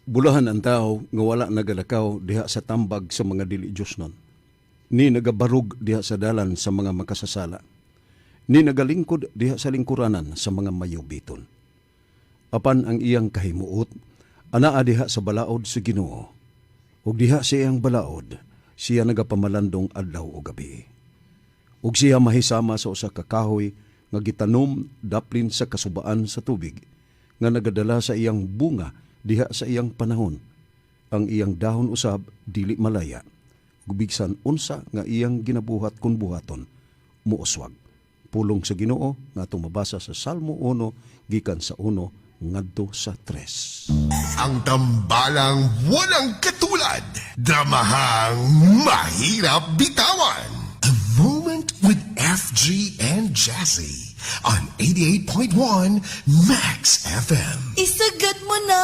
Bulahan ang tao nga wala nagalakaw diha sa tambag sa mga dili Diyosnon. Ni nagabarog diha sa dalan sa mga makasasala. Ni nagalingkod diha sa lingkuranan sa mga mayubiton. Apan ang iyang kahimuot, anaa diha sa balaod sa Ginoo. Ug diha sa iyang balaod, siya nagapamalandong adlaw o gabi. Ug siya mahisama sa usa ka kahoy nga gitanom daplin sa kasubaan sa tubig, nga nagadala sa iyang bunga diha sa iyang panahon. Ang iyang dahon usab dili malaya. Ug bisan unsa nga iyang ginabuhat kun buhaton, muuswag. Pulong sa Ginoo nga atong mabasa sa Salmo 1 gikan sa 1 ngadto sa 3. Ang tambalang walang katulad. Dramahang mahirap bitawan. A Moment with FG and Jazzy on 88.1 Max FM. Isagad mo na.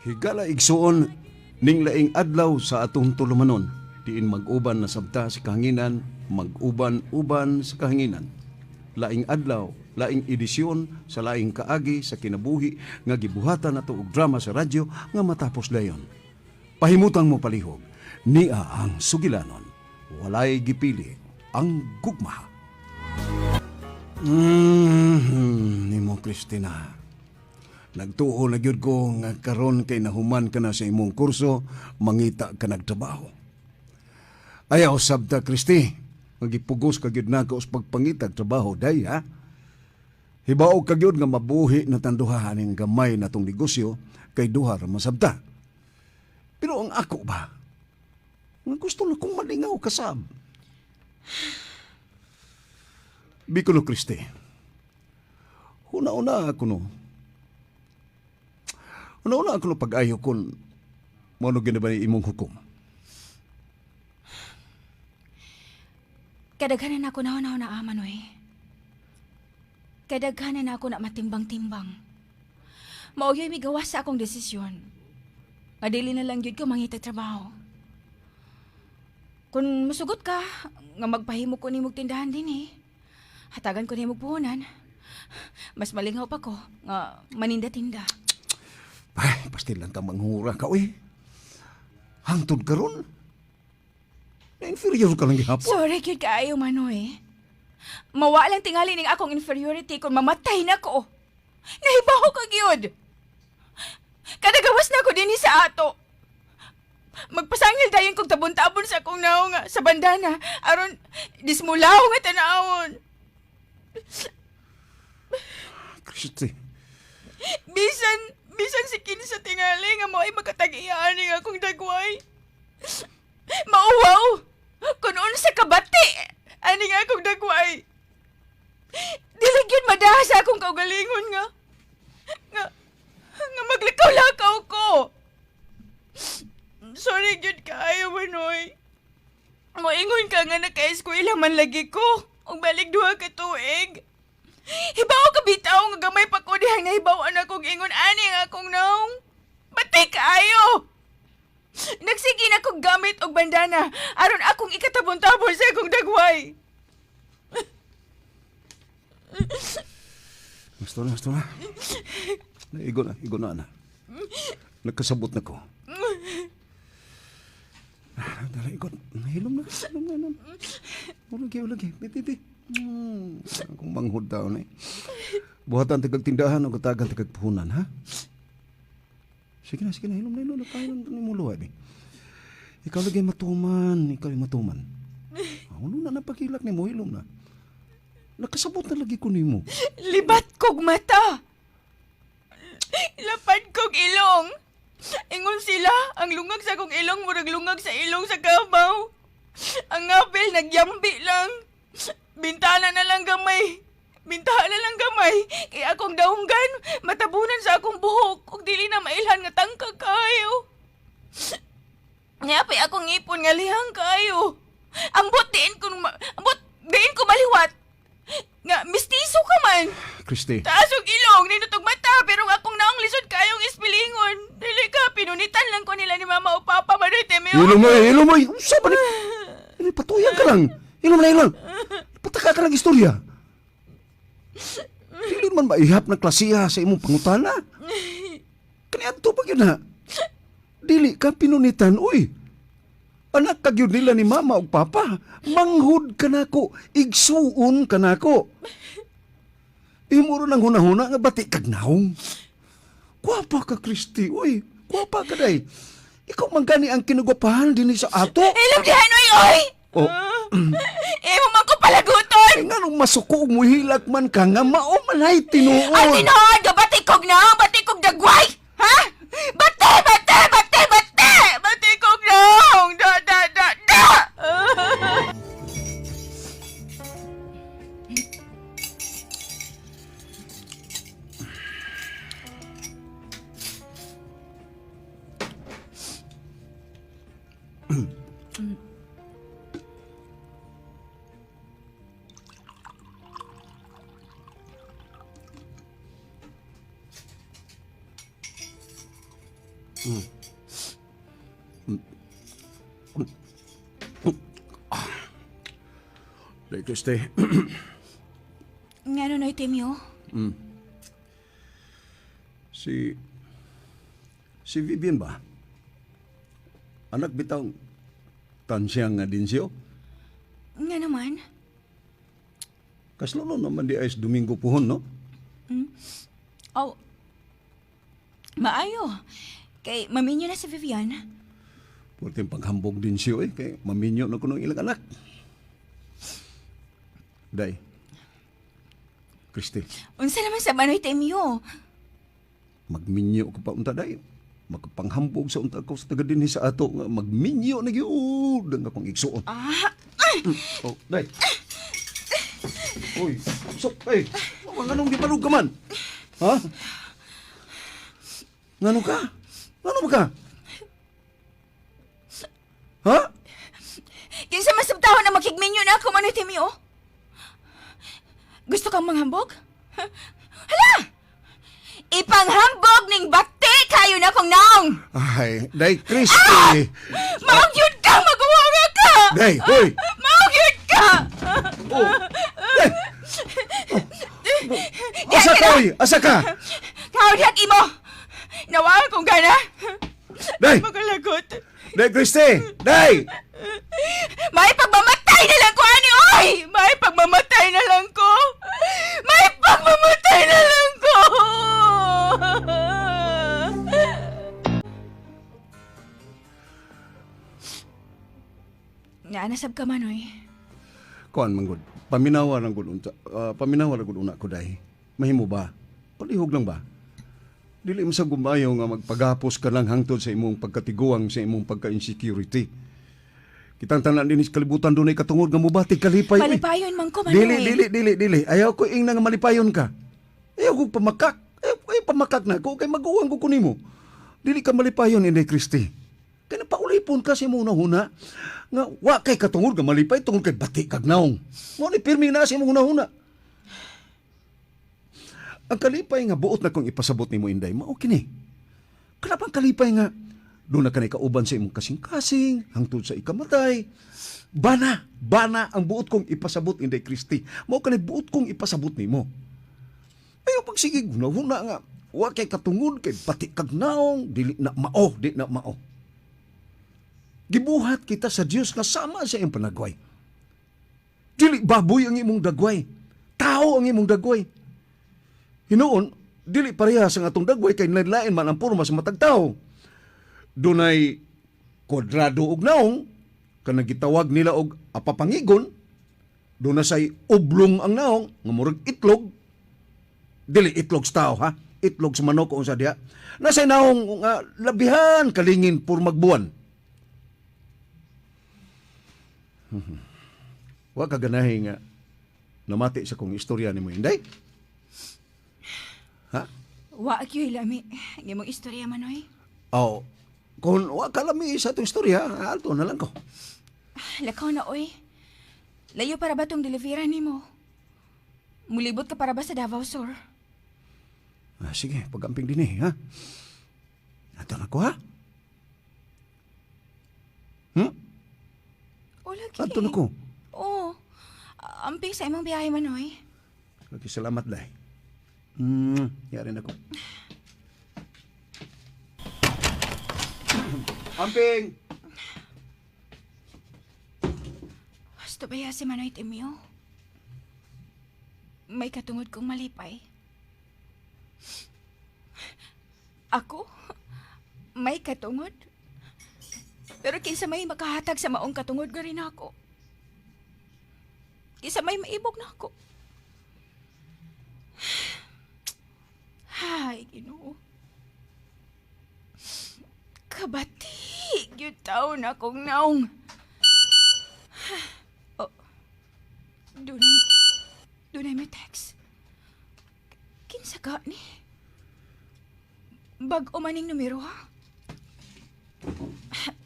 Higala, igsuon, ning laing adlaw sa atong tulumanon. Diin mag-uban na sabta sa kahanginan, mag-uban-uban sa kahanginan. Laing adlaw, laing edisyon sa laing kaagi sa kinabuhi nga gibuhatan nato og drama sa radyo nga matapos dayon. Pahimutang mo palihog, nia ang sugilanon, walay gipili ang gugma. Nimo Christina. Nagtuo na gyud ko nga karon kay nahuman ka na sa imong kurso, mangita ka nagtrabaho. Ayaw sabta, Kristi. Magipugos ka gyud nako sa pagpangitag trabaho day ha. Hibaw ka gyud nga mabuhi na tang duha aning gamay na tong negosyo kay duha ra masabta. Pero ang ako ba? Nga gusto na kong malingaw kasab. Bikulo, Kristi. Huna-una ako no. Una-una ako no pag-ayo kung mao no gina ba ni imong hukom. Kadaghanan ako na na ama, Noy. Kadaghanan na ako na matimbang-timbang. Maoyoy migawas sa akong desisyon. Nga dili na lang gyud ko mangitag trabaho. Kung musugot ka, nga magpahimo ko nimog tindahan din eh. Hatagan ko nimog puhunan. Mas malingaw pa ko nga maninda-tinda. Ay, pastil lang ka manghura ka, uy. Hangtod karon. Na-inferior ka lang gihapon. Sorry gyud kaayo, Manoy. Mawa lang tingali ning akong inferiority kung mamatay na ko. Nahibaw ka gyud. Kadagawas na ko dinhi sa ato. Magpasangil dayon kog tabon-tabon sa akong naong nga sa bandana aron dismulaw nga tanawon. Kristi. Bisan bisan si kinsa tingali nga mo ay makatag-iya ning akong dagway. Mauwaw kun unsa kabati ani nga akong dagway. Dili gyud madaha sa akong kaugalingon nga maglikaw-lakaw ko. Sorry gyud kaayo, Manoy. Moingon ka nga naka-eskwela man lagi ko ug balik 2 ka tuig. Hibaw ka bitaw nga gamay pa ko dihang nahibaw-an akong ingon ani nga akong naong. Bati kaayo. Nagsige na kog gamit og bandana aron akong ikatabon-tabon sa akong dagway. Gusto na, gusto na. Igo na, igo na, ana. Nagkasabot na ko. Ah, dala, igo. Hilom na, hilom na, hilom. Ulagi, ulagi. Bi, bi, bi. Akong manghod daw na eh. Buhatan tagag tindahan o katagan tagag puhunan, ha? Sige na, hilom na, hilom na. Kaya na mo luwa, bi. Ikaw lagi matuman, ikaw yung matuman. Ah, ano na napakilak ni mo, hilom na. Nakasabot na lagi ko nimo. Libat kog mata. Lapad kog ilong. Ingon sila, ang lungag sa akong ilong murag lungag sa ilong sa kabaw. Ang ngapil nagyambi lang. Bintana na lang gamay. Bintana na lang gamay. Kay akong daunggan, matabunan sa akong buhok ug dili na mailhan nga tangkag kaayo. Nya pay akong ngipon nga lihang kaayo. Ambot ambot diin ko maliwat. Nga mistiso ka man. Kristi. Taas og ilong, nindot og mata, pero ang akong naong lisod kayong ispilingon. Dili ka, pinunitan lang ko nila ni mama o papa, Manoy Temeo. Hilom mo, hilom mo. Unsa ba ni? Ini patuyan ka lang. Hilom na hilom. Pataka ka lang istorya. Dili man maihap na klasiha sa imong pangutana. Kaniadto pa gyud na. Dili ka pinunitan, uy. Anak ka gyud nila ni mama ug papa. Manghud ka nako, igsuon ka nako. Imo ro nang hunahuna nga bati kag naong. Gwapa ka, Kristi, uy. Gwapa ka day. Ikaw man gani ang kinugwapahan dinhi sa ato. Ilog dihan, oy, oy! Oh. Imo man ko palaguton! Ay, nganong masuko ug muhilak man ka nga mao man ay tinuod. Ang tinuod nga bati kog naong, bati kog dagway! Ha? Bati, bati, bati, bati! Bati kog naong! Da, da, da, da! Day, Kristi. Nga ano, Noy Timyo? Si Vivian ba? Anak bitaw tansyang nga din siyo. Nga naman. Kaslo naman di ay sa Domingo puhon, no? Oh, maayo. Kay maminyo na si Vivian. Pwerte paghambog din siyo eh. Kay maminyo na kuno ang ilang anak. Day. Kristi, Unsa naman sa Manoy Timyo? Magminyo ka pa unta day. Magpanghambog sa unta ko sa taga dinhi sa ato nga magminyo na gyud ang akong igsuon. Ah, Oh, day. Uy, so, ay, nganong di balog ka man? Ha? Ngano ka? Ngano ba ka? Ha? Kinsa man sabtahon na makigminyo na ako, Manoy Timyo? Gusto kang manghambog? Hala! Ipanghambog ning bakti kayo na kong naong! Ay, day, Christy! Maog yun ka! Maguwanga ka! Day, hoy! Maog yun ka! Oh, day! Oh. Asa ka, oy? Asa ka? Kaudhag imo! Nawaan kong gana! Day! Magalagot! Day, Christy! Day! May pagmamatay na lang ko, ani! Oy! May pagmamatay na lang ko! May pagmamatay na lang ko! Naanasab ka man, oy. Kuan man gud. Paminawa lang gud unta. Paminawa lang gud una ko day. Mahimo ba? Palihog lang ba? Dili mo sa gumayo nga magpagapos ka lang hangtod sa imong pagkatiguang sa imong pagka-insecurity. Kitang tanan dinhi sa kalibutan dunay katungod nga mobati kalipay. Uy. Malipayon man ko, Manoy. Dili dili dili dili. Ayaw ko ingna nga malipayon ka. Ayaw ko pamakak. Ayaw, ayaw pamakak na ko kay maguwang ko kunimo. Dili ka malipayon Inday Kristi. Kay napaulipon ka sa imong hunahuna nga wa kay katungod nga malipay tungod kay bati kag naong. Mao ni pirmi na sa imong hunahuna. Ang kalipay nga buot na kong ipasabot nimo Inday, mao kini. Kanapang kalipay nga doon na kanay kauban sa imong kasing-kasing hangtod sa ikamatay. Bana, bana ang buot kong ipasabot Inday Kristi. Mao kanay buot kong ipasabot nimo. Ayo pagsige hunahuna nga wa kay katungod kay bati kag naong dili na mao, di na mao. Gibuhat kita sa Dios nga sama sa iyang panagway. Dili baboy ang imong dagway. Tao ang imong dagway. Hinuon, dili parehas ang atong dagway kay lain man ang porma sa matag tao. Dunay kwadrado og naong kanang gitawag nila og apapangigon. Doon na say oblong ang naong nga murag itlog. Dili itlog sa tao ha, itlog sa manok o unsa diha. Nasa naong nga labihan kalingin pur magbuwan. Wa ka ganahi nga namati sa kong istorya nimo Inday. Ha? Wa gyud lami. Ang imong istorya, Manoy. Oh, kung wa ka lami sa itong istorya, alto na lang ko. Lakaw na, oy. Layo para ba tong deliveran nimo? Mulibot ka para ba sa Davao Sur? Ah, sige, pag-amping din eh, ha? Ato na ko, ha? Hmm? O, lagi. Ato na ko. Oo. Amping sa imong biyahe, Manoy. Okay, salamat, day. Yari na ko. Amping! Gusto ba si Manoy Timyo? May katungod kong malipay. Ako? May katungod? Pero kinsa may makahatag sa maong katungod gari nako. Kinsa may maibog nako. Hay, Ginoo. Kabati, gyud taon akong naong. Oh, dunay may text. Kinsa ka ni? Bag-o maning numero, ha?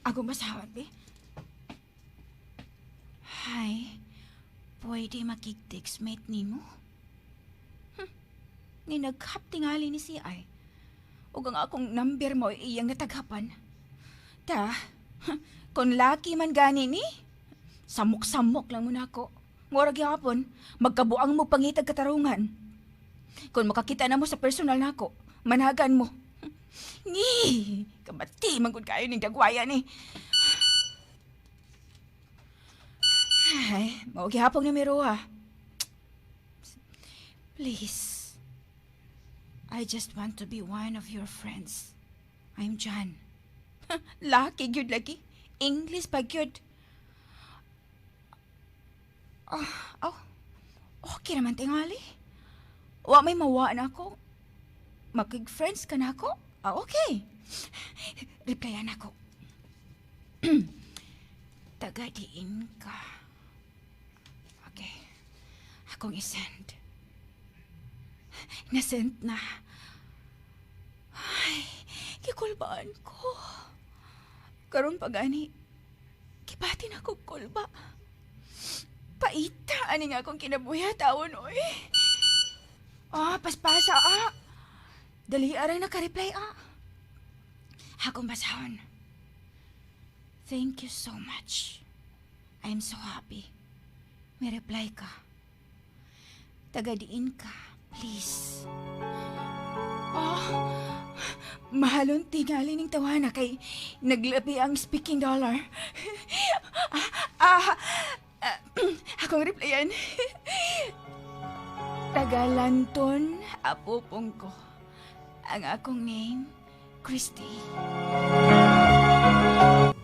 Ako basahon, be. Hi, pwede makig-textmate nimo? Ni naghaptingali ni si ay. Ug ang akong number mo iyang nataghapan. Ta, kung laki man gani ni, samok-samok lang mo nako. Ngora gyapon, magkabuang mo pangitag katarungan. Kung makakita na mo sa personal nako, managan mo. Ni, kabati man gud kayo ning dagwaya ni. Ay, mao gihapon numero ha. Please. I just want to be one of your friends. I'm John. Lucky gyud lagi. English pa gyud. Oh, okay naman tingali. Wa may mawa na ako. Makig-friends ka na ako? Ah, okay. Replyan ako. Taga-diin ka. Okay. Akong isend. Nasend na. Ay, gikulbaan ko. Karon pa gani, gibati na ko kulba. Paita ani nga akong kinabuhi tawon, oy. Ah, paspasa ah. Dali arang naka-reply ah. Akong basahon. Thank you so much. I'm so happy. May reply ka. Tagadiin ka, please. Oh, mahalon tingali ning tawana kay naglabi ang speaking dollar. ah, ah, akong replyan. Tagalanton, apupong ko. Ang akong name, Christy.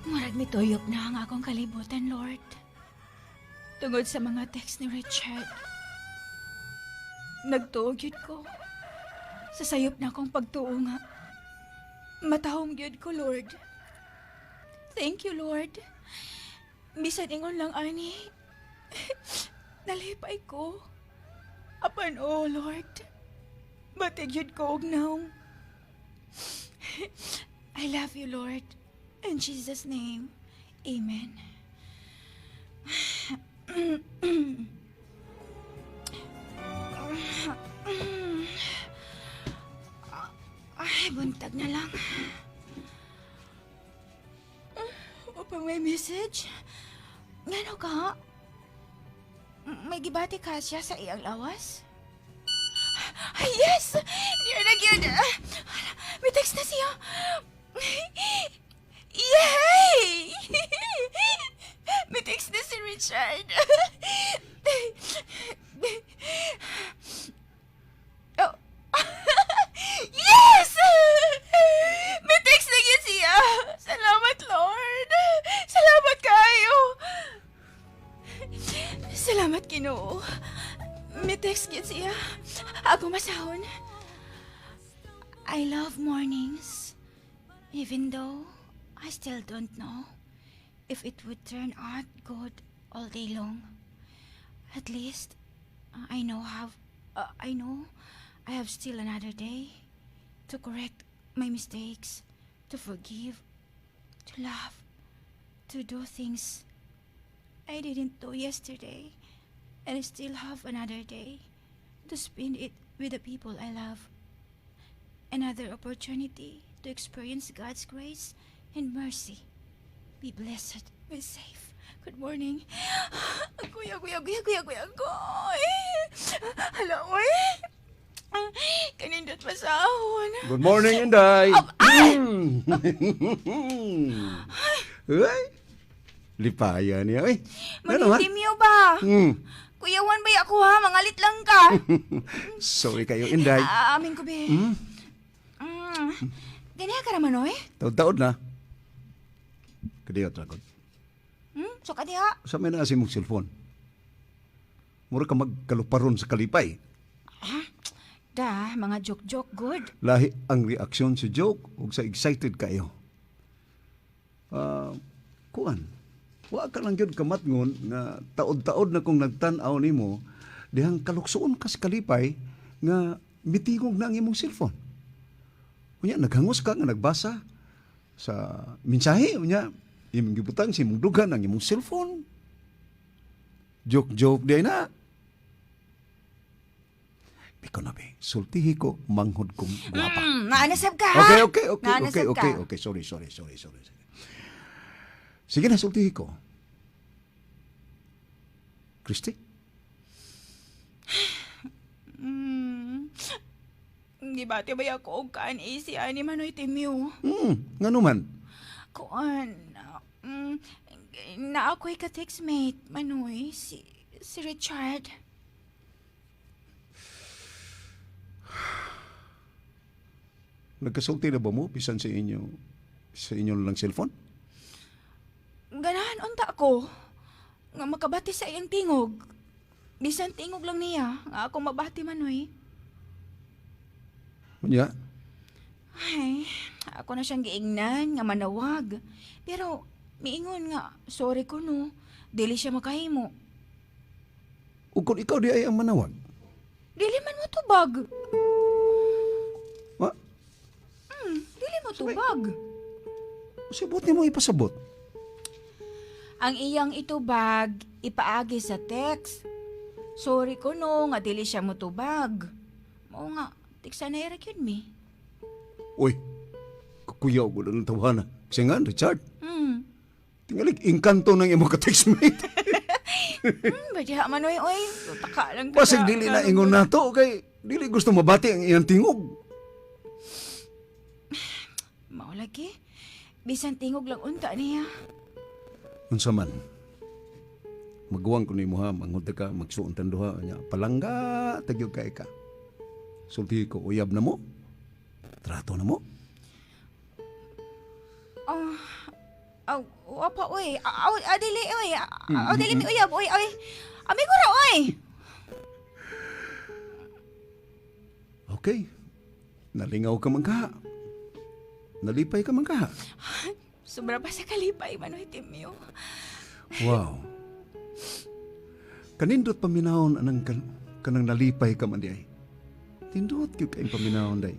Murag mituyok na ang akong kalibutan, Lord. Tungod sa mga text ni Richard. Nagtuo gyud ko. Sa sayop na akong pagtuo nga. Matahom gyud ko, Lord. Thank you, Lord. Bisan ingon lang ani. Nalipay ko. Apan, oh Lord. Batig gyud ko og naong. I love you, Lord. In Jesus' name, amen. Ay, buntag na lang. Upang may message. Ngano ka? May gibati ka siya sa iyang lawas? Ay, yes! Niya na gyud. May text na siya. Yay! May text na si Richard. Oh. Yes! May text na gyud siya. Salamat, Lord. Salamat kayo. Salamat, Ginoo. May text gyud siya. Ako masahon. I love mornings. Even though I still don't know if it would turn out good all day long. At least I know I have still another day to correct my mistakes, to forgive, to love, to do things I didn't do yesterday, and I still have another day to spend it with the people I love. Another opportunity to experience God's grace and mercy. Be blessed, be safe. Good morning. Kuya, kuya, kuya, kuya, kuya, kuya. Hala, oy. Kanindot pa sa ahon. Good morning, Inday. Ay! Uy. Lipaya niya, uy. Ano man? Manitimyo ba? Kuya Juan ba ako ha? Mangalit lang ka. Sorry kayo, Inday. Ah, amin ko be. Ganyan ka naman, oy. Taod-taod na. Kadiyot ra gud. So ka diha. Sa may naa sa imong cellphone. Mura ka magkaluparon sa kalipay. Da, mga joke-joke good. Lahi ang reaksyon sa joke ug sa excited kayo. Ah, kuan. Wa ka lang gyud kamatngon nga taod-taod na kung nagtan-aw nimo dihang kaluksoon ka sa kalipay nga mitingog na ang imong cellphone. Unya naghangos ka nga nagbasa sa mensahe, unya imong gibutang sa imong dugan ang imong cellphone. Joke-joke di na. Biko na be, sultihi ko manghod kong gwapa. Naanasab ka ha? Okay, okay, okay, okay, Naanasab okay, ka. okay. Sorry, sorry, sorry, sorry. Sige na, sultihi ko. Christy? Gibati ba ako og kaan easy ani Manoy Timyo? Ngano man? Kuan, na ako'y ka-textmate, Manoy, si Richard. Nagkasulti na ba mo bisan sa inyo lang cellphone? Ganahan unta ko nga makabati sa iyang tingog. Bisan tingog lang niya, nga ako mabati, Manoy. Unya, Ay, ako na siyang giingnan nga manawag. Pero miingon nga, sorry ko no, dili siya makahimo. Ug kung ikaw di ay ang manawag. Dili man mo tubag. Wa? Dili mo tubag. Sibot nimo ipasabot. Ang iyang itubag, ipaagi sa text. Sorry ko no, nga dili siya motubag. Mao nga, tiksa na ira gyud mi. Uy, kukuyaw ko lang ng tawana. Kasi nga, Richard, tingalig engkanto ng imong ka-textmate. Badya man oy oy, taka lang ka. Basig dili na ingon nato kay dili gusto mabati ang iyang tingog. Mao lagi. Bisan tingog lang unta niya. Unsa man? Maguwang ko nimo ha, manghod ka, magsuon tan duha nya. Palangga tagyog kay ka. Sulti ko uyab na mo. Trato na mo. Oh, aw, wa pa oy. Aw, ah, dili oy. Aw, dili mi uyab oy oy. Amigo ra oy. Okay. Nalingaw ka man ka. Nalipay ka man ka. Sobra pa sa kalipay Manoy Timyo. Wow. Kanindot paminawon anang kanang nalipay ka man di ay. Tindot gyud kayong paminawon day.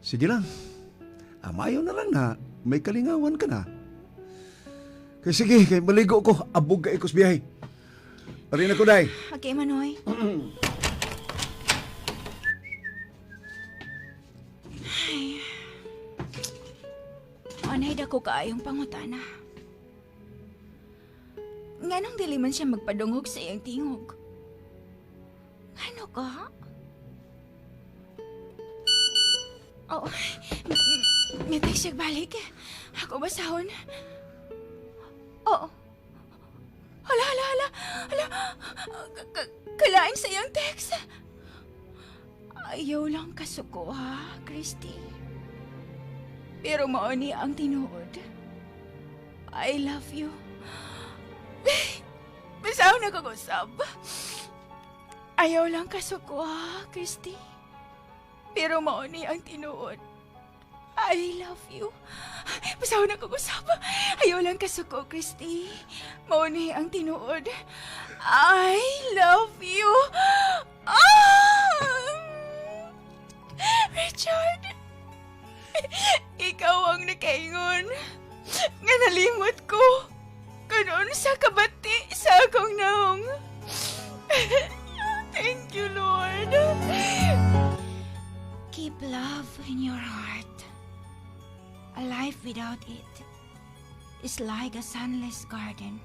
Sige lang. Amayo na lang na may kalingawan ka na. Kay sige, kay maligo ko, abog ka ikos biyahe. Ari na ko day. Okay, Manoy. Ay. Anay dako kaayong pangutana. Nganong dili man siya magpadungog sa iyang tingog? Ano ka? Oh, may text siya balik. Ako basahon. Oo. Hala, hala, hala. Hala. Kalain sa iyang text. Ayaw lang kasuko ha, Christy. Pero mao ni ang tinuod. I love you. Basahon na kag-usab. Ayaw lang kasuko ha, Christy. Pero mao ni ang tinuod. I love you. Basahon na kag-usab. Ayaw lang kasuko, Christy. Mao ni ang tinuod. I love you. Ah! Richard, ikaw ang nakaingon nga nalimot ko kuno sa kabati sa akong naong. Thank you, Lord. Keep love in your heart. A life without it is like a sunless garden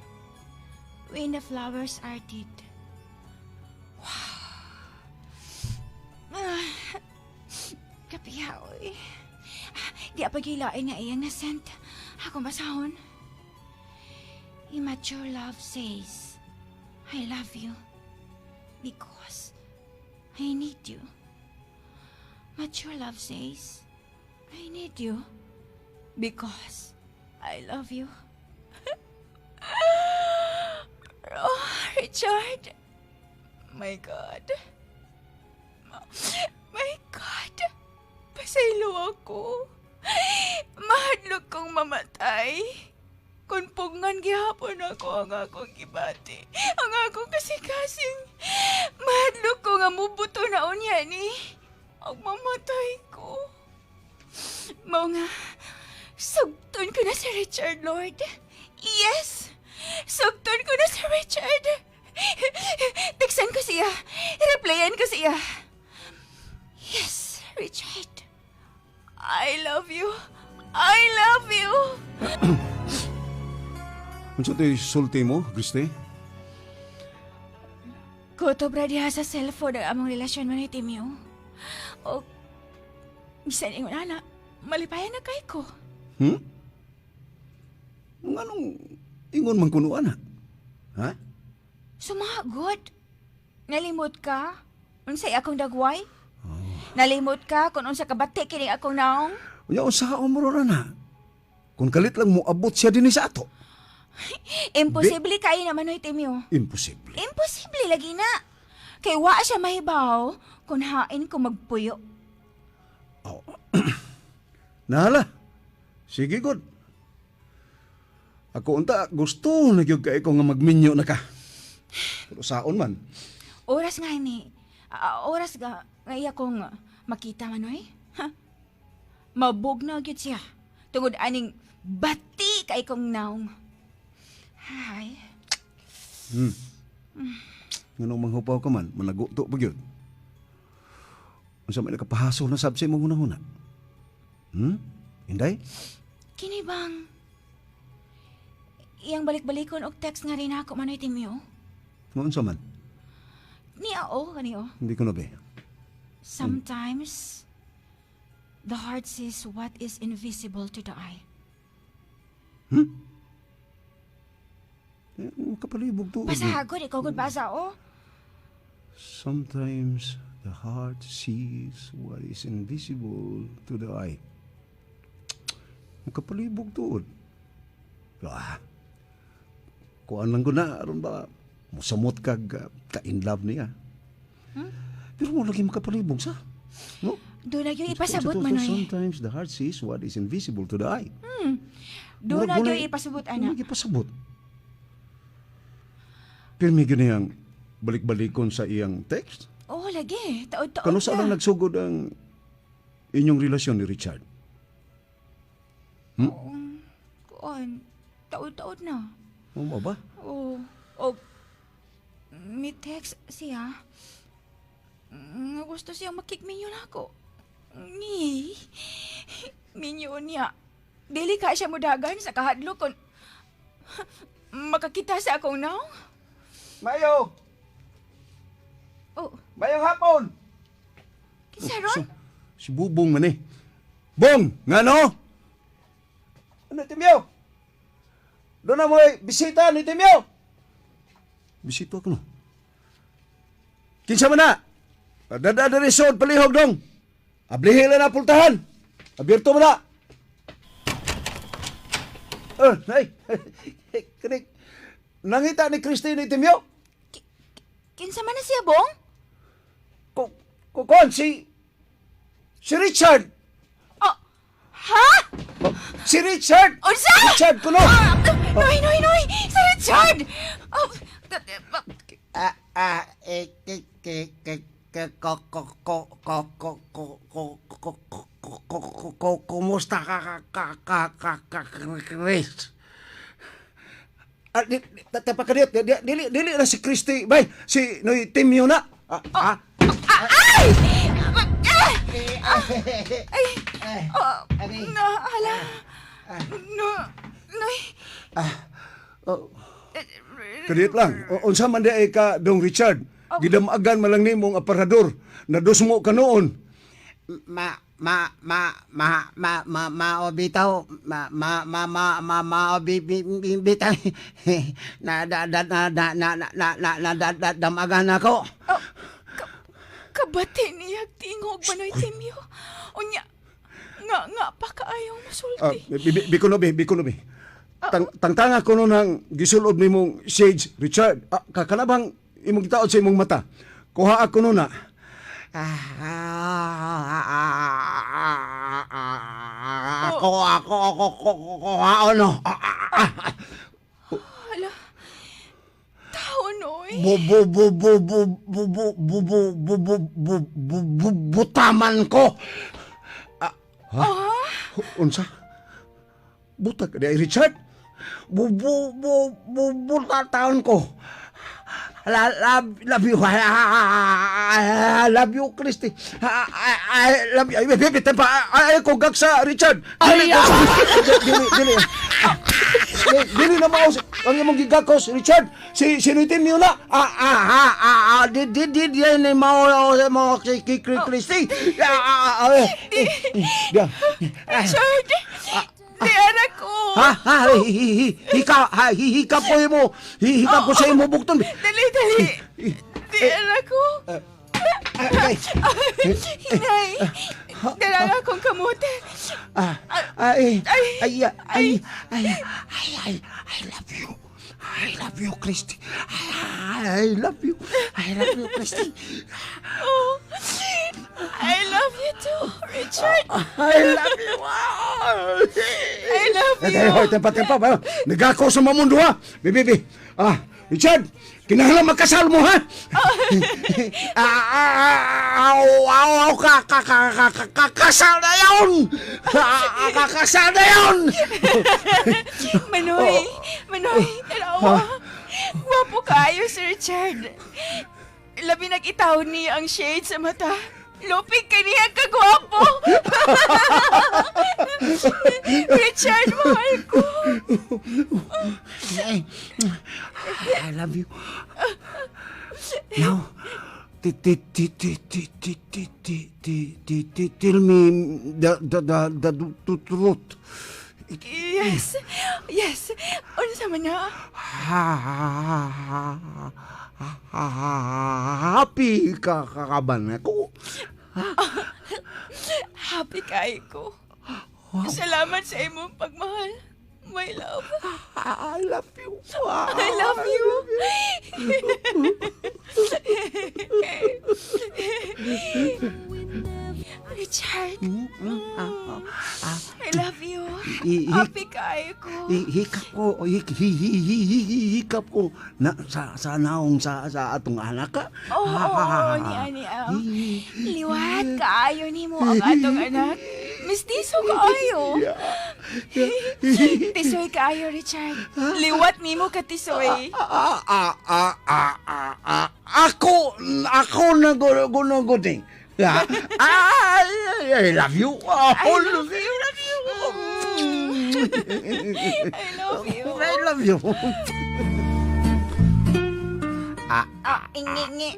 when the flowers are dead. Wow. Kapiha, oy. Ah, di pa gilain nga iyang na-send. Akong basahon. "Immature love says, 'I love you because I need you.' Mature love says, 'I need you because I love you.'" Oh, Richard. My God. My God. Pasaylo ako. Mahadlok kong mamatay. Kung pugngan gihapon ako ang akong gibati. Ang akong kasing-kasing. Mahadlok ko nga mubuto na unya ni. Ug mamatay ko. Mao nga, sugton ko na si Richard, Lord. Yes! Sugton ko na si Richard. Teksan ko siya. Replyan ko siya. "Yes, Richard. I love you. I love you." Unsa to'y sulti mo, Christy? Kutob ra diha sa cellphone ang among relasyon man ni Timyo. O, bisan ingon ana, malipayan na kay ko. Nganong ingon man kuno ana? Ha? Sumagod. Nalimot ka? Unsay akong dagway? Nalimot ka kung unsa kabati kini akong naong? Unya, unsaon mo ron ana? Kung kalit lang mo abot siya dinhi sa ato. Imposible kayo naman, oy, Timyo. Imposible. Imposible lagi na. Kay wa siya mahibaw kung hain ko magpuyo. Oh. Nahala. Sige, good. Ako unta, gusto na gyud kay ko nga magminyo na ka. Pero saon man? Oras nga ni. Oras ga nga iya kong makita man, oy. Ha? Mabugnaw gyud siya. Tungod aning bati kay kong naong. Hay. Nganong manghupaw ka man, managuto pa gyud. Unsa may nakapahaso na sab sa imong hunahuna? Inday? Kini bang iyang balik-balikon og text nga rin ako, manoy Timyo? Nga unsa man? Niya o, kani o. Hindi ko na be. "Sometimes the heart sees what is invisible to the eye." Eh, kapalibog to. Pasagod, ikaw gud basa o. "Sometimes the heart sees what is invisible to the eye." Kapalibog tuod. Ah. Kuan lang ko na, aron ba, musamot kag ka-in love niya. Pero mo lagi makapalibog sa. No? Doon na yung ipasabot, Sa- manoy. "Sometimes the heart sees what is invisible to the eye." Doon na Murag yung ipasabot, ana. Murag ipasabot. Pirmi gyud niyang balik-balikon sa iyang text. Oh, lagi. Taod-taod Kano sa na. lang nagsugod ang inyong relasyon ni Richard? Kuan, taod-taod na. O ba? Oh, oh, may text siya. Nga gusto siya makigminyo na ako. Ni, minyo niya. Dili ka siya mudagan sa kahadlok kung makakita sa akong naong. Mayo! Oh, Mayong hapon! kinsa ron? Si Bubong man eh. Bong! Ngano? Ano, Timyo? Doon na mo'y bisita ni Timyo! Bisita ako no. Kinsa man na? Dada diri sod palihog dong. Ablihi lang na pultahan. Abierto mo na. Eh, nay. Kani nangita ni Christine ni Timyo? Kinsa man na siya, Bong? Ko kon si Richard. Oh, ha? Si Richard. Unsa? Richard kuno. Ah, Noy, Noy, Noy! Si Richard! Oh, Ah, ah, eh, ke, ke, ke, ke, ko, ko, ko, ko, ko, ko, ko, ko, ko, ko, ko, ko, kumusta ka, ka, ka, ka, ka, ka, Chris? Ah, di, di, dili, dili na si Christy, bay, si Noy Timyo na. Ah, ah, Ay! Ah! Ay! Oh, no, hala. No, Noy. Oh. Kadiyot lang. Unsa man di ay ka, Dong Richard? Gidamagan man lang nimong aparador. Nadusmo ka noon. Ma ma ma ma ma ma ma bitaw ma ma ma ma ma ma bi bi bi bitaw na da da na da na na na na na da da damagan ako. Oh, kabati niya tingog Manoy Timyo. Unya, nga nga pa kaayo Ah, musulti. bikono be, bikono be. Tangtanga ko no nang gisulob nimong shades, Richard. Ah, kakanabang imong gitaod sa imong mata. Kuha ako no na. Ako ako ako ko ko ano. Hala. Tao noy. Bu bu bu bu bu bu bu bu bu bu bu bu bu bu butaman ko. Ah, Unsa? Buta ka di ay, Richard. Bu bu bu bu butataon ko. La la love you. I love you, Christy. I love you. Ay, bebe, tempa, ay, ay, ko gaksa, Richard. Ay, Dili, dili, dili. Dili, dili na mao ang imong gigakos, Richard. Si sinuitin niyo na. Ah ah ah ah ah di di di di ni mao mao si Christy. Ah ah ah. eh. Dia. Richard. Di anak ko. Ha ha hi hi hi hika ha hi hika ko imo. Hi hika ko sa imo bukton. Dali, dali. Di anak ko. Ay Hinay. Dala nga akong kamote. ah ay Ay. ay ay ay ay ay I love you. I love you, Christy. I love you. I love you, Christy. Oh, I love you too, Richard. I love you. I love Eh, you. eh, hoy, tempa, tempa, ba? Nagako sa mamundo, ha? Bibi, bibi. Ah, Richard, kinahanglan makasal mo, ha? Ah, ah, aw, aw, aw, ka, ka, ka, ka, ka, ka, kasal na yun! Ah, ah, kasal na yun! Manoy, Manoy, tanawa. Gwapo kaayo si Richard. Labi nag-itaw niya ang shade sa mata. Lupig ka niya kagwapo. Richard, mahal ko. Ay, I love you. Now, ti ti ti ti ti ti ti ti ti ti ti tell me the truth. Yes, yes. Unsa man na? Happy ka ka ba na ko? Happy kaayo ko. Salamat sa imong pagmahal. My love. I love you. I love you. Richard. I love you. Happy kaayo ko. Hikap ko, hik, hi, hi, hi, hi, hi, hikap ko na sa naong sa atong anak ka. Oo, oo, oo, ni ani ah. Liwat kaayo nimo ang atong anak. Mistiso kaayo. Tisoy kaayo, Richard. Liwat nimo ka tisoy. Ah, ah, ah, ah, ah, ah, ako, ako na guno guting. Ah, I love you. I love you. Love you. I love you. I love you. Ah, ingi-ngi.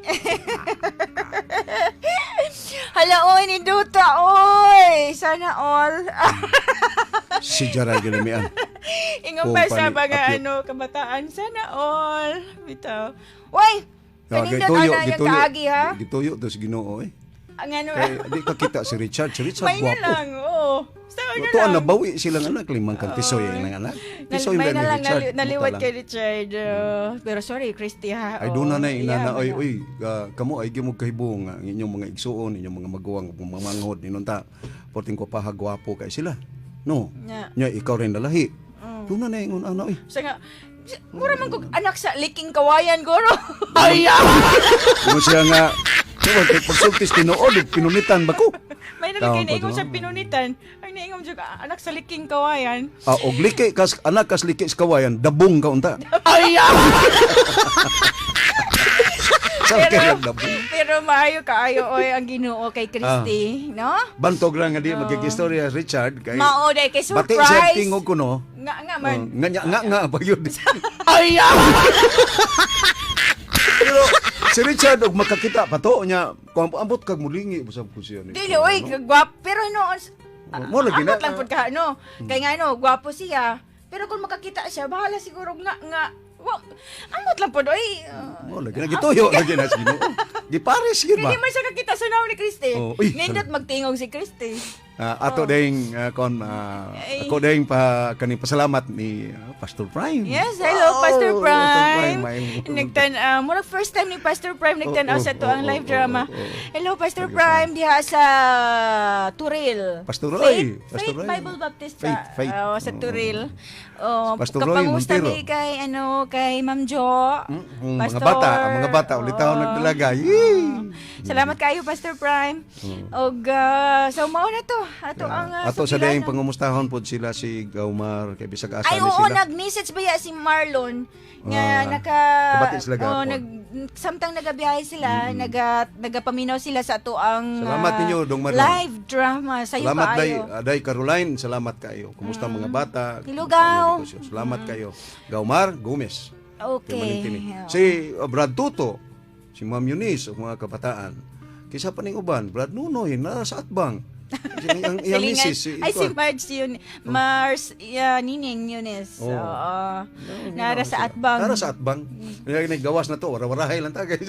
Hala, oy, ni Duta, oy. Sana all. Si Jaray ginamian. Ingon pa sa Kung mga pani- ano, kabataan. Sana all. Bitaw. Uy! Ah, Kanindot ana yung kaagi, ha? Gituyo to sa Ginoo eh. Ang ano, Kay di ka kita si Richard, si Richard may na gwapo. lang, oo. Sa na Tuan lang. nabawi silang anak limang kang tisoy ang anak. Tisoy May ba na ni lang Richard? naliwat Buta lang. kay Richard. Pero sorry, Christy, ha? Ay Oo. doon na na inana Yeah, oy wala. oy kamo ay gimog kahibong ang inyong mga igsuon, inyong mga maguwang, mga manghod ninunta. Porting ko pa gwapo kay sila. No. Nya. Nya ikaw rin lalahi. Doon na na ingon ana oy. Sa nga, mura man kog anak sa liking kawayan, guro. Ay, Kung siya nga Diba, kay pagsultis tinuod, ug pinunitan ba ko? May Tawag nalagay ko na ingon to. sa pinunitan. Ang naingon jud anak sa liking kawayan. Ah, og liki kas anak kas liki sa kawayan, dabong ka unta. ay, Sa Pero, dabong. pero maayo kaayo oy ang Ginoo kay Christy, no? Bantog lang nga di magkikistorya Richard kay Mao day kay Bati siya surprise. tingog ko no. Nga nga man. Nga nga nga, nga pa yun. ay, Pero Si Richard og makakita pa to nya, kung ambot kag mulingi usab ko siya ni. Dili, oy, gwap. Pero noon, Oh, mo lagi na. ambot lang pud ka, no? Kay nga, no, gwapo siya. Pero kung makakita siya, bahala siguro nga, nga, wa, ambot lang pud, oy. Mo lagi na gituyo lagi na sa Ginoo. Gipares gyud ba? Hindi man siya kakita sa naon ni Christy. Oh, uy, Nindot magtingog si Christy. Ato ding kon Ay. ako ding pa kaning pasalamat ni Pastor Prime. Yes, hello, Wow, Pastor Prime. Maayong- Nagtan murag first time ni Pastor Prime nagtan-aw Oh, sa to oh, ang oh, live oh, drama. oh. Hello, Pastor Thank you, Prime diha sa Turil. Pastor Roy, Faith, Pastor Faith Roy. Bible Baptist Faith, Faith. Sa Oo. Turil. Oh, Pastor Roy kapangusta Montero. ni kay ano kay Ma'am Jo. Mga bata, ang mga bata ulitaw Oo. nagdalaga. Yee! Salamat kayo, Pastor Prime. Og so mao na to. Ato ang Ato sa sugilanon. dayeng pangumustahon pod sila si Gaumar kay bisag asa Ay, ni oo, sila. nag-message ba ya si Marlon nga Ah, naka kabati sila oh, gahapon. nag samtang nagabiyahe sila, nagapaminaw sila sa ato ang Salamat ninyo, Dong Marlon. live drama sa Salamat day, kaayo. Day Caroline, salamat kayo. Kumusta mga bata? Hello, Kumusta ang Gaw. negosyo? Salamat kayo. Gaumar Gomez. Okay. Kay Oo. Si Brad Tuto, si Ma'am Eunice, ug mga kabataan. Kaysa pa ning uban, Brad Nunoy, na sa atbang. Si, ang iyang Silingan. misis, si, Ay, si Marge yun. Mars, Nining Yunis. Oo. Oo. Nara sa Atbang. Nara sa atbang. Kaya nagawas na to, wara-warahay lang ta guys.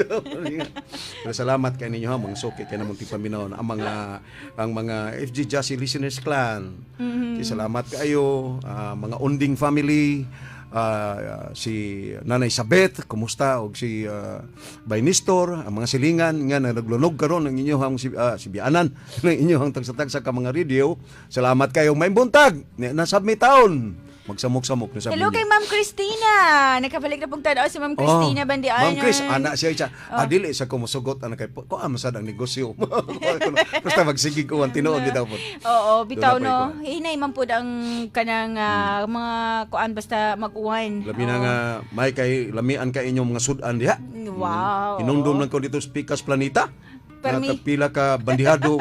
Pero salamat kay ninyo ha, mga suki kay namong tipaminaw ang mga FG Jassy Listeners Clan. Salamat kayo, mga Unding family, si Nanay Sabeth, kumusta, og si Bay Nestor, ang mga silingan nga na naglunog karon ang inyong si bianan ng inyong tagsa-tagsa ka mga radio. Salamat kayo, may buntag. Nasabmi taon. Magsamok-samok na sa Hello kay Ma'am Christina. Nakabalik na pong tanaw si Ma'am Christina Bandianan. Oh, Ma'am Chris, ana siya siya. Oh. Dili sa kumusugot ana kay ko masad ang negosyo. Basta magsigig ko ang tinuod bitaw po. Oo, bitaw Doon na no. po ikaw. Hinay man pud ang kanang mga kuan basta mag-uwan. Labi na nga may kay lamian kay inyong mga sudan diha. Wow. Hinumdum lang ko dito sa Pikas Planeta. Permi. Pila ka bandihado.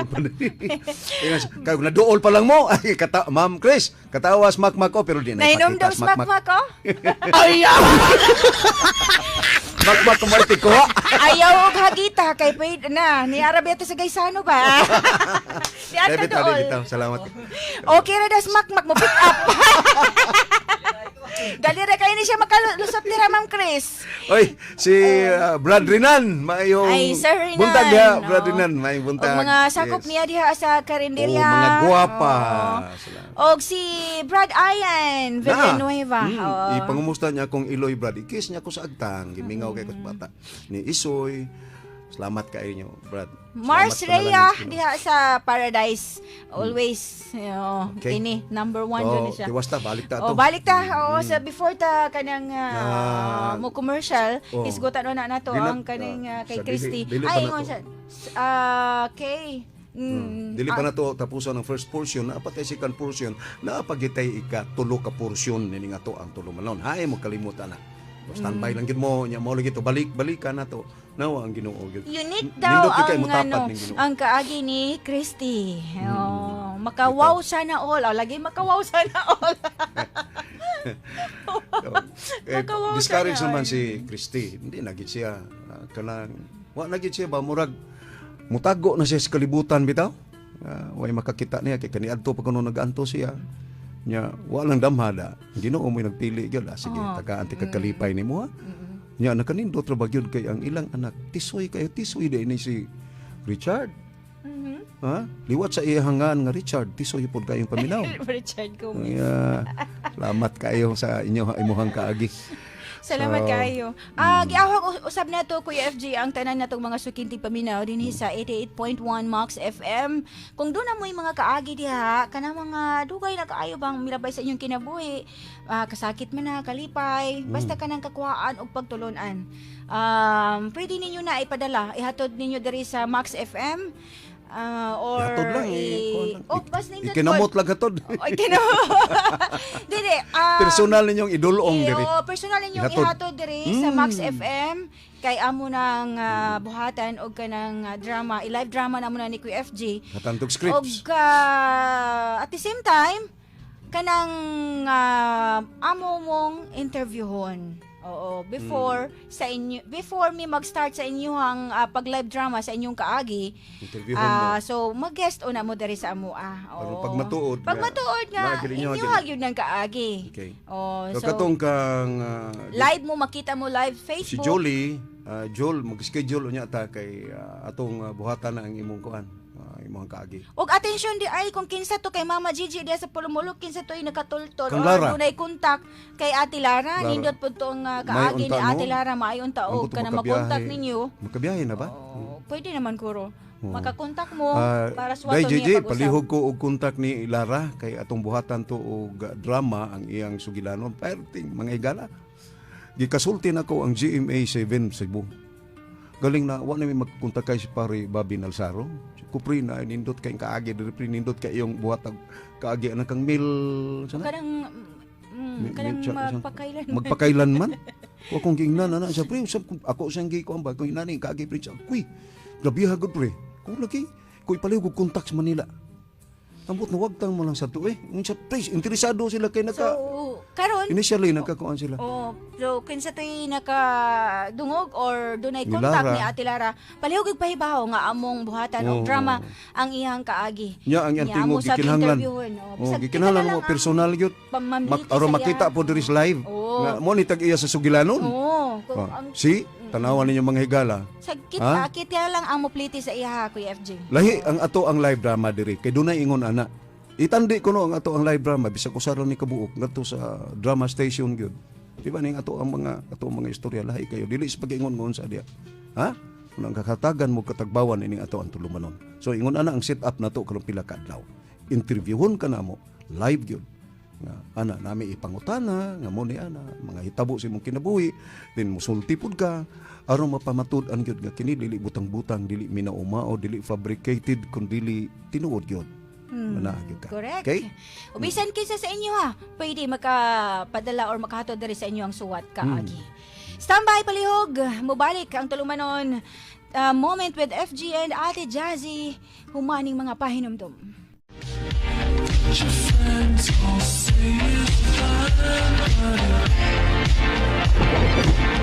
Kay naduol pa lang mo. Ay, kata Ma'am Chris, katawas makmak ko pero di na Nainom daw ipakita smakmak ko. Makmak ko mo ko. Ayaw og hagita kay paid na ni Arabia sa Gaisano ba? Di ata Bitaw, dool. bitaw. Salamat. Okay ra das makmak mo pick up. Dali ra kayo ni siya makalusot nila, Ma'am Chris. Oy, si Brad Rinan, maayong Ay, Sir Rinan. buntag diha, Oo. Brad Rinan, maayong buntag. Og mga sakop niya diha sa karinderya. Oh, mga gwapa. Oo. Salamat. Og si Brad Ian Villanueva. Oo. Ipangumusta niya akong Iloy Brad. I-kiss niya ako sa agtang. Gimingaw kay ko sa bata. Ni Isoy. Salamat kayo niyo, Brad. Mars Salamat Rhea panalangin ko. diha sa Paradise. Always, you kini number one Oh, dun siya. tiwas ta, balik ta Oh, to. balik ta. Oo, sa before ta kanang Ah. mo commercial, Oh. hisgutan na nato Dili- ang kaning kay sa dili- Christy. dili pa Ay, na ingon to. siya. Kay. Dili pa na to tapuson ang first portion, naa pa tay second portion, naa pa gitay ika tulo ka portion nining ato ang tulumanon. Hay mo kalimutan na. Standby lang gid mo, nya mo lagi to balik balikan na to. Nawa ang Ginoo gyud. Unique daw Nindot gyud kay ang motapad ano, ning Ginoo. ang kaagi ni Christy. Oh, makawaw sana all. Oh, lagi makawaw sana all. Eh, Makawaw discourage sana naman all. si Christy. Hindi na gid siya kanang wa na gid siya ba murag mutago na siya sa kalibutan bitaw. Way makakita niya kay kaniadto pa kuno nagaanto siya. Nya wa lang damhada. Ginoo mo'y nagpili gyud. Ah, sige, tagaan ti kagkalipay nimo ha. Nya nakanindot ra ba gyud kay ang ilang anak tisoy kayo, tisoy di ni si Richard. Ha? Liwat sa ihangan nga Richard, tisoy pod kayong paminaw. Richard Gomez. Kaya, salamat kayo sa inyo imuhang kaagi. Salamat So, kayo. Ah, giawhag usab nato, Kuya FJ, ang tanan natong mga sukintig paminaw dinhi sa 88.1 Max FM. Kung doon na mo'y mga kaagi diha, kanang mga dugay na kaayo bang milabay sa inyong kinabuhi, kasakit man na, kalipay, basta kanang kakuhaan og pagtulunan. Pwede ninyo na ipadala, ihatod ninyo diri sa Max FM. Or Ihatod lang eh. Kuwan lang. Oh, bas nindot Ikinamot lang hatod. Oy, kinamot. Dili, Personal ninyong idulong diri. Oo, personal ninyong Ihatod. ihatod diri sa Max FM kay amo nang buhatan og kanang drama, i-live drama na mo na ni Kuya FJ. Hatantog Og scripts. at the same time kanang amo mong interviewhon. Oo, before sa inyo, before mi mag-start sa inyong pag-live drama sa inyong kaagi. Interviewon mo. So mag-guest una mo diri sa amo ah. Oo. Aron pag matuod Pag nga, matuod nga naa gyud inyo inyo gyud ng kaagi. Okay. Oh, So, so, katong kang live mo, makita mo live si Facebook. Jolie, Jol, mag-schedule unya ta kay atong buhatan na ang imong kuan, imong kaagi. Og atensyon di ay kung kinsa to kay Mama Gigi diya sa Pulumulok, kinsa to ay nakatultol Kang or Lara. dunay kontak kay Ate Lara, Lara. nindot pud to ang kaagi Maayo ni unta, Ate no? Lara, maayo unta Ang og buto kana makabiyahe. makontak ninyo. Makabiyahe na ba? Oh, pwede naman kuro. Makakontak mo para Day, swato JJ, niya pag-usap. palihog ko og kontak ni Lara kay atong buhatan to og drama ang iyang sugilanon. Perting mga higala. Gikasulti nako ang GMA 7 Cebu. Galing na wa na mi magkontak kay si pare Bobby Nalsaro. Kupri na nindot kay kaagi diri, pre, nindot kay iyong buhat og kaagi ana kang mil sana. Kanang kanang magpakailan. Magpakailanman. Wa kong giingnan ana sa pre, usab ako siyang gi kuan ba kung inani kaagi pre siya. Kuy, grabe ha gud pre. Kung lagi ko ipalihog og kontak sa Manila. Ambot na wagtang mo lang sa to eh. Unsa pre, interesado sila kay naka So karon initially nagkakuan sila. Oh, so kinsa to'y nakadungog or dunay Ni kontak Lara. ni Ate Lara, palihog og pahibaw nga among buhatan og Oo. drama ang iyang kaagi. Nya ang iyang Nya, tingog amo sa gikinahanglan. interviewin, oh. Oh, Bisag gikinahanglan kita na mo lang ang personal gyud. pamamliti Aron sa makita iya. po diri sa live. Oo. Nga mo ni tag iya sa sugilanon. Oo, kung Oh. ang See, tanawan ninyo mga higala. sa Ha? kita, kita lang ang mopliti sa iya, Kuya FJ. Lahi ang ato ang live drama diri kay dunay ingon ana. Itandi ko no ang ato ang live drama bisag usa ra ni kabuok ngadto sa drama station gyud. Di ba ning ato ang mga istorya lahi kayo dili sa pag-ingon ngon sa diya. Ha? Kung ang kakatagan mo katagbawan ining ato ang tulumanon. So ingon ana ang set up nato karong pila ka adlaw. Interviewon ka namo live gyud. Nga ana nami ipangutana nga mo ni ana mga hitabo sa imong kinabuhi, then musulti pud ka aron mapamatud-an gyud nga kini dili butang-butang, dili minaumao, dili fabricated, kun dili tinuod gyud. Naa gyud ka. Correct. Okay? O bisan kinsa sa inyo ha, pwede makapadala or makahatod diri sa inyo ang suwat kaagi. Standby palihog, mubalik ang tulumanon. Moment with FG and Ate Jazzy, humaning mga pahinumdum. Your friends all say it's fine, but